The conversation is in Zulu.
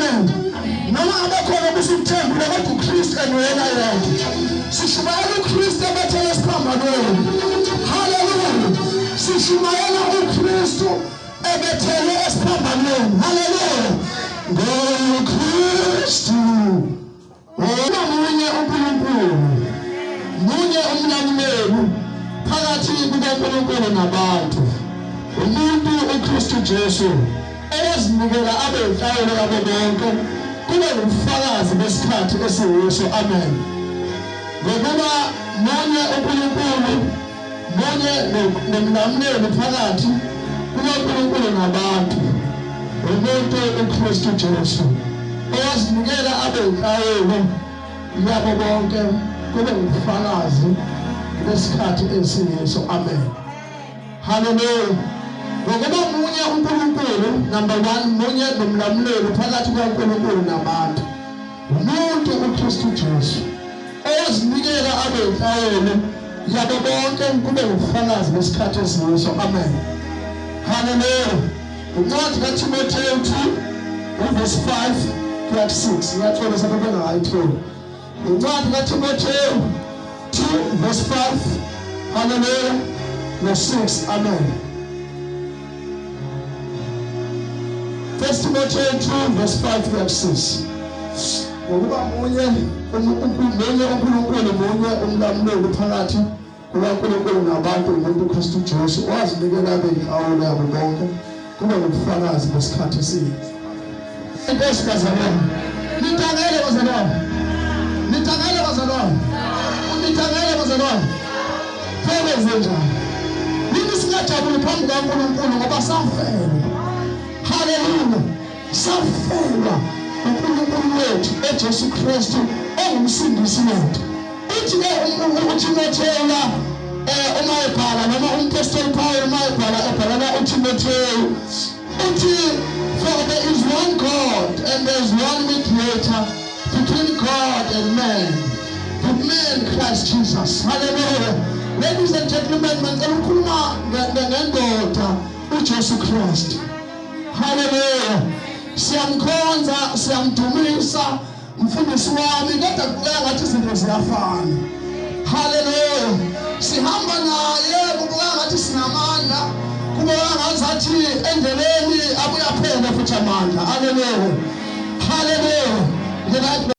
Amen. Noma ngabe khona obusukuthembile kodwa uKristu enwena yedwa. Sishumayela uKristu ebethele esiphambanweni. Haleluya. Sishumayela uKristu ebethelwe esiphambanweni. Haleluya. NgoKristu. Wona munye uNkulunkulu, munye umlamuleli phakathi kukaNkulunkulu nabantu, umuntu uKristu Jesu owazinikela abe inhlawulo yabo bonke, kube ngubufakazi besikhathi esiyiso. Amen. Ngokuba munye uNkulunkulu, munye nomlamuleli phakathi kukaNkulunkulu nabantu, umuntu uKristu Jesu owazinikela abe inhlawulo yabo bonke, kube ngubufakazi besikhathi esiyiso. Amen. Haleluya. Ngokuba munye uNkulunkulu, number 1, munye nomlamuleli phakathi kukaNkulunkulu nabantu, umuntu uKristu Jesu owazinikela abe inhlawulo yabo bonke, kube ngubufakazi besikhathi esiyiso. Amen. Haleluya. Incwadi kaTimotheyu 2 uverse 5 kuya 6. Ngiyaxolisa abantu bengakayitholi. Incwadi kaTimotheyu 2 verse 5, haleluya, no 6. Amen. First Timothy 2 verse 5 kuya 6. Ngokuba munye munye uNkulunkulu, munye umlamuleli phakathi kukaNkulunkulu nabantu, umuntu uKristu Jesu owazinikela abe inhlawulo yabo bonke, kube ngubufakazi besikhathi esiyiso. Inkosi bazalwane, nitangele bazalwane, nitangele bazalwane, nitangele bazalwane. Phekwenze njani? Yini singajabuli phambi kukaNkulunkulu ngoba safelwa. Haleluya, safelwa uNkulunkulu wethu eJesu Kristu ongumsindisi wethu. Uthi ke uTimothewu la uma ebhala, noma umpostoli Paul uma ebhala, ebhalela uTimothewu, uthi, "For there is one God and there is one mediator between God and man, the man Christ Jesus." Hallelujah. Ladies and gentlemen, ngicela ukukhuluma ngendoda uJesu Kristu. Hallelujah. Siyamkhonza, siyamdumisa mfundisi wami, kodwa kubukeka ngathi izinto ziyafana. Haleluya. Sihamba naye, kubukeka ngathi sinamandla, kubukeka ngathi endleleni abuyaphela futhi amandla. Haleluya, haleluya.